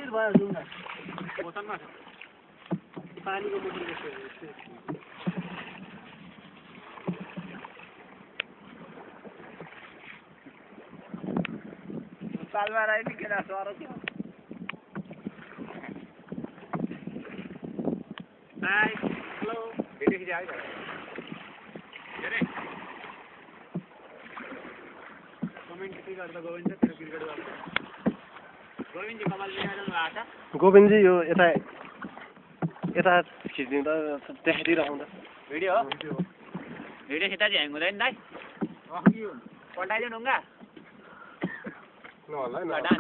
fit भयो ढुङ्गा बोतलमा पानीको बोतल जस्तो सालमा राई केटा सर थियो हाय हेलो भिडियो खिचाइ के रे कमेन्ट के गर्दा गोविन्द तेरो क्रिकेट गर्छ गोविन्द जी कपाल बिगार्नु भएको छ गोविन्द जी यो यता खिच्दिनु त देखाइदिएर आउँदा भिडियो हो भिडियो खिच्दा चाहिँ ह्याङ हुँदैन दाइ पल्टाइदिनु ढुङ्गा नहल्ला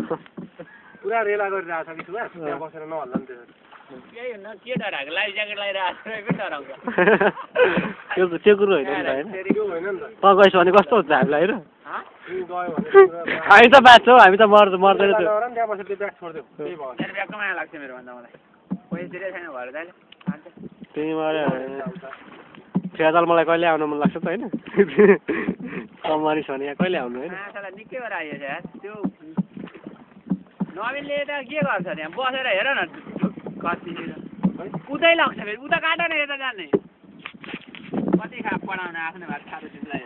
पुरा रेला गरिरहेको छ कि सुभाष त्यहाँ बसेर नहल्ला नि त्यो यही हुन्न के डराएको लाइफ ज्याकेट लगाइरहेको छ डराउँछ त्यो कुरो होइन नि त होइन त गएछ भने कस्तो हुन्छ हामीलाई होइन हामी त बाँच्छौँ हामी त मर्दैन त्यो त्यहाँ बसेर त्यो ब्याग छोडिदियो त्यही भयो मेरो ब्यागको माया लाग्छ मेरो भन्दा मलाई पैसा तिरै छैन घर दाइले त्यही मारे फेदल मलाई कहिले आउनु मन लाग्छ त होइन कमानिस भने यहाँ कहिले आउनु होइन निकै भएर आइएछ यार त्यो नवीनले त के गर्छ त्यहाँ बसेर हेर न कति उतै लाग्छ फेरि उता काटेन यता जाने कति खा पढाउन आफ्नो भात खाएर त्यसलाई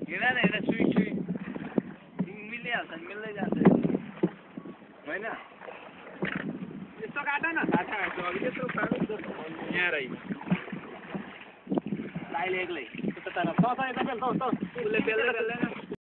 हेर न हेर सुई मिलिहाल्छ मिल्दै जान्छ होइन यस्तो काट न थाहा छ अघि त्यत्रो यहाँ रहि लाइले एक्लै तर यता पेल्छ उसले पेल्दैन